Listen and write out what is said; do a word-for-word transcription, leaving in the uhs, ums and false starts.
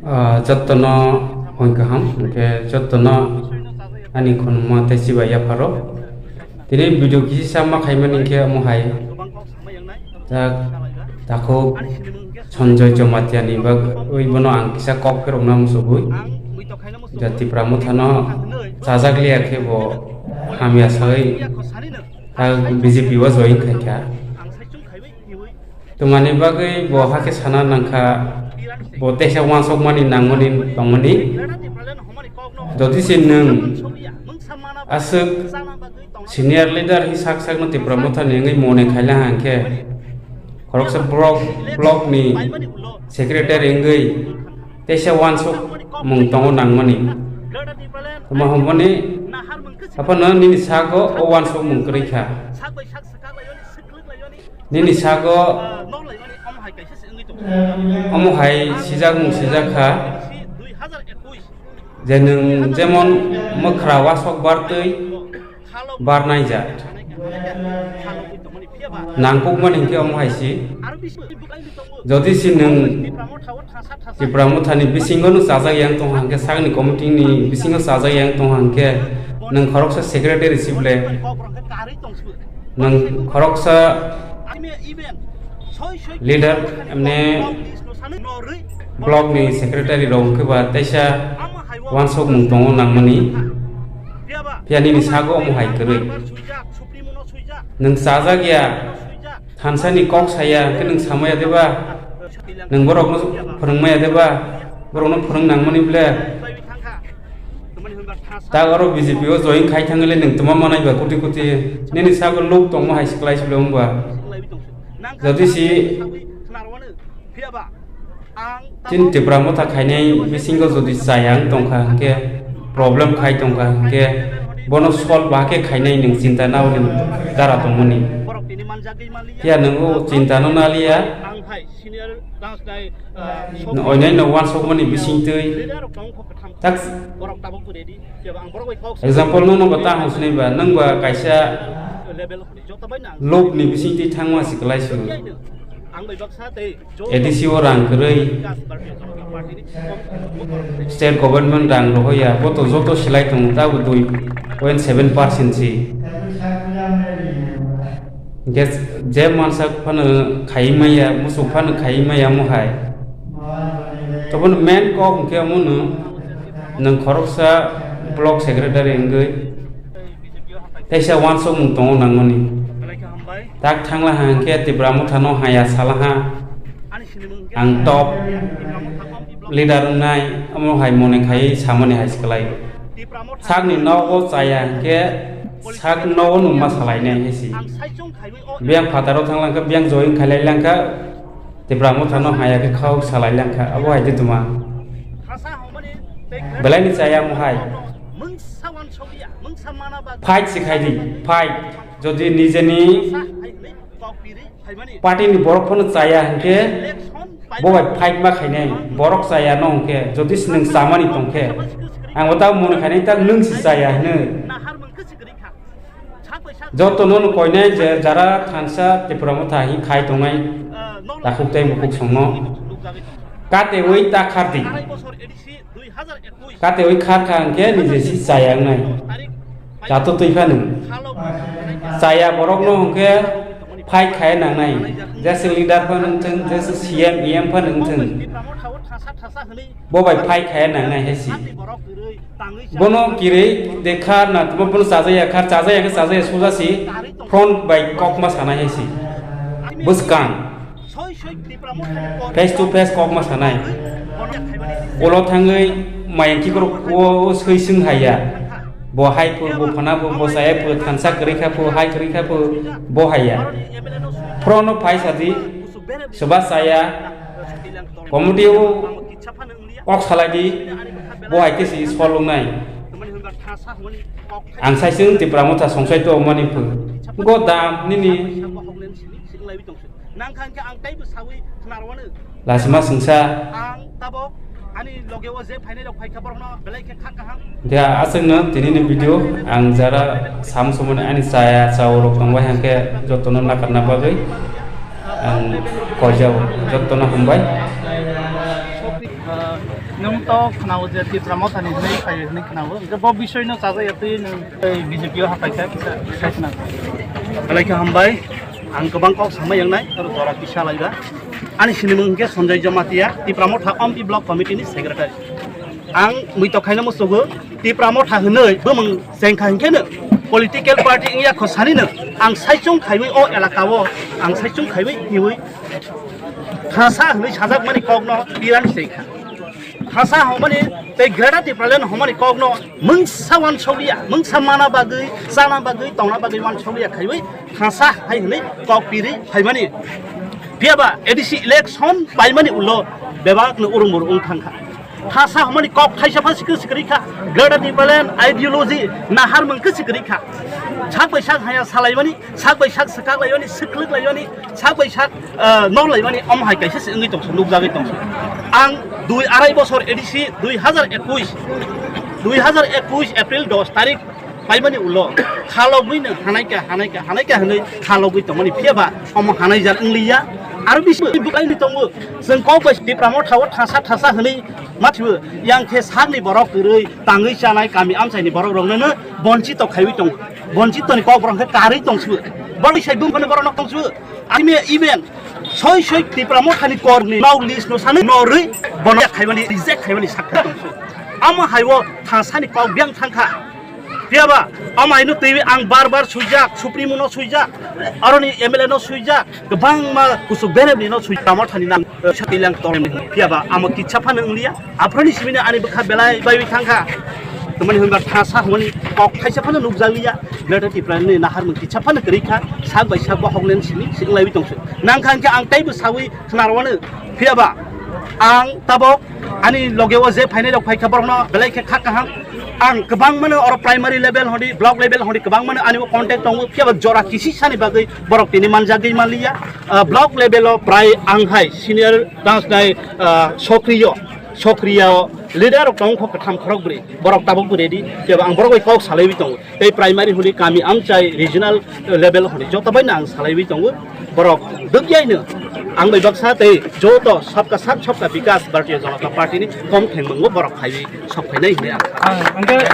Ah, jottono hoi kaham, hwnkhe jottono ani khunuma tei chibai yapharo. Tini video kisi sama khaimani khe omo hai. Tak, takhuk Sanjoy Jamatia ni bagwi bono ang kisa kok pherokna muchugwi. Ja Tipra Motha no chajak liya khe bo hamya sawi tak B J P o join khaikha. Twmani bagwi bo hakhe sana nangkha, bo teisa uansukmani nangmani tongmani. Jodi se nwng aswk senior leader hi sak sakno Tipra Motha ni wngwi mone khaila hangkhe, khoroksa block, block ni secretary wngwi teisa uansukmung tongo nangmani. Tuma hwnmani, aphano nini sago o uansukmung kwrwi kha. Nini sago omo hai sijakmung sijak kha je nwng jemon mwkhra wasok bartwi barnai jat. Nangkukmani hinkhe omo hai si. Jodi si nwng Tipra Mothani bisingo no chajak yang tong hangkhe, sakni committee ni bisingo chajak yang tong hangkhe, nwng khoroksa secretary si ble, nwng khoroksa leader, emne block ni secretary rok hwnkhe ba teisa uansukmung tongo nangmani. Phiya nini sago omo hai kwrwi. Nwng chajak ya, thansa ni kok saya, hwnkhe nwng samaya deba? Nwng borokno phwrwngmaya deba? Borokno phwrwng nangmani ble? Tak oro B J P o join khai thangwi le nwng tuma manai ba kuti kuti. Nini sago luk tongma hai siklai silo wngba. Jodi si chini Tipra Motha khainai bisingo jodi chaya wng tongkha hwnkhe, problem khai tongkha hwnkhe, bono solve ba khe khainai nwng chinta nao nwng dara tongmani. Phiya nwng o chinta no naliya. Oinai no uansukmani bisingtwi tak example no nokbo ta hwnsinai ba, nwng ba kaisa lobni bisingtwi thangma si kwlai su. A D C o rang kwrwi, state government rang rohoya, bo to joto silai tongo, tabo dui point seven percent si. Hwnkhe je mansa phano khaiwi maya, muchung phano khaiwi maya omo hai. Tobono main kok hwnkhe omono nwng khoroksa block secretary wngwi teisa uansukmung tongo nangmani. Tak thangla hangkhe Tipra Motha no haya salaha ang top leader wngnai, omo hai mone khai samani hai siklai. Sakni nogo chaya hwnkhe sak nogo nungma salainai hai si. Biyang phataro thanglang kha, biyang join khailai lang kha, Tipra Motha no haya khe khao salai lang kha, abo hai de tuma. Belai ni chaya mo hai. Fight si khai di, fight. Jodi nijeni party ni borok phano chaya hwnkhe, bo bai fight ma khainai, borok chaya no hwnkhe, jodi se nwng chamani tongkhe, ang bo ta mone khainai, ta nwng se chaya hwno. Joto no koinai je jara thansa Tipra Motha hi khai tongnai, takhuk tei bukhuk songno kate oi ta khardi. Kate oi kha kha hwnkhe niji si chaya wngnai. Chato twi phano chaya borokno hwnkhe fight khai nangnai. Jese leader phano wngthwng, jese C M, E M phano wngthwng, bo bai fight khai nangnai hai si. Bono kirwi de kha na, bono chajaya kha, chajaya khe chajaya suja si, front bai kokma sanai hai si. Bwskang. Face to face kokma sanai. Ulo thangwi mayang kikorok o swi swng haiya. Bo hai phu, bo phana phu, bo chaya phu, thansa kwrwi kha phu, hai kwrwi kha phu, bo haiya. Phrono phai sadi, swba chaya, committee o kok salai di, bo hai khe si sol wngnai. Ang sai swng Tipra Motha songsai to mani phu. Go dam nini. Nang kha hwnkhe ang teibo sawi khna rwano. Lasima swngsa. Ang tabok ani loge o je phainai rok phaikha borokno belai khe kha kaham. Dia aswkno tinini video ang jara sam sumuni ani chaya chao rok tongbai hwnkhe jotono nakarna bagwi ang koijao, jotono hambai. Nwng to khwnao je Tipra Mothani hwnwi phai hwnwi khwnao. Hwnkhe bo bisoi no chajak ya twi nwng tei B J P o hapai kha kisa sai khna. Belai khe hambai. Ang kwbang kok samai yang nai, oro jora kisa lai ba. Ani sinimung hwnkhe Sanjay Jamatia, Tipra Motha Ompi Block Committee ni Secretary. Ang mui to khaina musugo, Tipra Motha hwnwi bumung chengkha hwnkhe no political party wngya kho sani no ang saichung khaiwi o elaka o ang saichung khaiwi hiwi thasa hwnwi sajak mani kok no tirani chengkha. Thasa hwnmani tei Greater Tipraland hwnmani kokno mungsa wansokliya, mungsa mana bagwi, chana bagwi, tongna bagwi wansokliya khaiwi thasa hai hwnwi kok piri phaimani. Phiyaba A D C election paimani ulo bebakno urung muru wng thangkha. Thasa hwnmani kok thaisa pha sikri sikri kha. Greater Tipraland ideology nahar mung khe sikri kha. Sak bai sak haya salaimani, sak bai sak swkak laimani, swklwk laimani, sak bai sak, ah, nok laimani, omo hai kaisa se wngwi tongso, nukjagwi tongso. Ang dui arai bosor A D C dui hazar ekush, dui hazar ekush April dos tarik paimani ulo khalogwi no hanaika, hanaika, hanaika hwnwi khalogwi tongmani, phiyaba omo hanai jar wngliya. Aro bisi buklaini tongo, chwng kok bai Tipra Motha o thasa thasa hwnwi mathibo, yang khe sakni borok kwrwi tangwi chanai kami amchaini borok rokno no bonchito khaiwi tongo. Bonchito ni kok borok khe karwi tongsibo. Borok sai bumphano borok nok tongsibo. Ani me even soi soi Tipra Mothani korni nau list no sani norwi bono khaimani reject khaimani sakha tongsibo. Amo haiwo thasani kok biang thangkha. Phiyaba amo haino twi ang bar bar suijak, Supremo no suijak, aroni M L A no suijak, kwbangma kusuk beremni no sui Tipra Mothani nang, eh, sakailang tongmani. Phiyaba amo kitsa phano wngliya. Aphuruni simino ani bwkha belai baiwi thangkha. Tamani hwnba thasa hwnmani kok thaisa phano nukjakliya. Greater Tipraland ni naharmung kitsa phano kwrwi kha. Sak bai sak bo hoklen simi si wnglaiwi tongso. Nangkha hwnkhe ang teibo sawi khwnarwano. Phiyaba ang tabok ani loge o je phainai rok phaikha borokno belai khe kha kaham. Ang kwbangmano oro primary level hodi, block level hodi kwbangmano ani o contact tongo. Phiyaba jora kisi sani bagwi borok tini manjagwi manliya. Ah, block level o prai ang hai senior tang snai, ah, sokriyo, sokriyo leader rok tong kho kwtham khorok bwrwi, borok tabok bwrwi di, kebo ang borok bai kok salaiwi tongo. Tei primary hwnwi kami amchai regional level hwnwi joto bai no ang salaiwi tongo. Borok dukyaino ang bai baksa tei joto sabka sath sabka bikas Bharatiya Janata Party ni kom thengmung o borok khaiwi sok phainai hwnwi ang. Ah, hwnkhe